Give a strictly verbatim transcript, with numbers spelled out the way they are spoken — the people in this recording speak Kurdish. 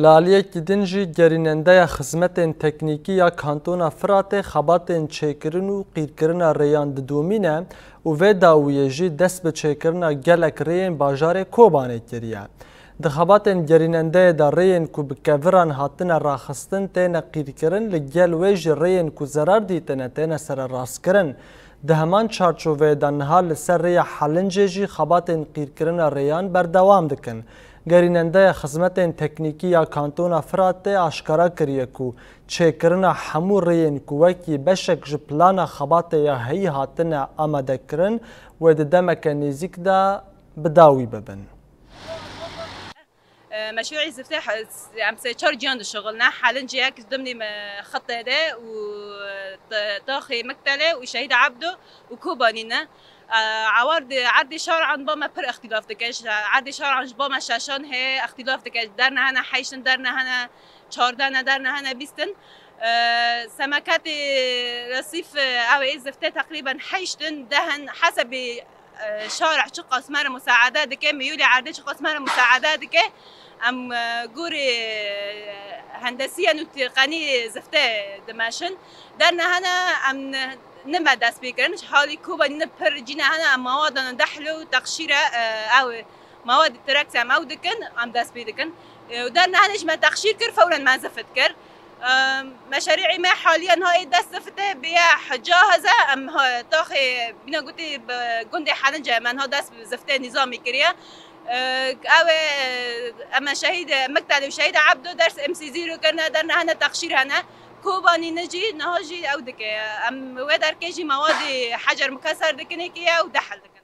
Li aliyekî din jî gerînendeya xizmetên teknîkî ya Kantona Firatê xebatên çêkirin û qîrkirina rêyan didomîne û vê dawiyê jî dest bi çêkirina gelek rêyên bajarê Kobanê kiriye. Di xebatên gerînendeyê de rêyên ku bi keviran hatine raxistin têne qîrkirin, li gel wê jî rêyên ku zerar dîtine têne sererastkirin. Di heman çarçoveyê de niha li ser rêya Helincê jî xebatên qîrkirina rêyan berdewam dikin. Gerînendeya xizmetên teknîkî ya Kantona Firatê aşkera kiriye ku çêkirina hemû rêyên ku wekî beşek ji plana xebatê ya heyî hatine amadekirin, wê di demeke nêzîk de bi dawî bibin. Meşruî Ziftê em sê çar ciyan dişixilne. Helincê yek dimnî me xitê de û Taxê Miktelê û Şehîd Ebdo û Kobanî ne. Ewar di erdê şaran ba me pir îxtîlaf dike. Erdê şaran ji ba me şeşan heye îxtîlaf dike. Derne hene heştin, derne hene çardene, derne hene bîstin. Semeketê resîf ew ê Ziftê teqrîben heştin, dehen hesebê şarih çiqas me re musaade dike, miyûlê erdê çiqas me re musaade dike. Em gorê hendesiyen û teqenî Ziftê dimeşin. Derne hene em nime dest pê kirin. Ji halî Kobanî ne pir cîne hene em mawadan dehlo û texşîre ew mawad tirax em ew dikin, em dest pê dikin. Û derne hene ji me texşîr kir, fewren me zift kir. Meşerî'ê me haliyen ha ê dest zifte bêye heca heze, em taxê bîna gotê bi gundê Helince em ha dest bi ziftê nîzamî kiriye. Ew ê em şehîd Miktel û şehîd Ebdo ders M C zero kirine, derne hene texşîr hene. Kobanî ne jî niha jî ew dike. Em wê derkê jî mewadê hecer mukeser dikinê kiye û dehil dikin.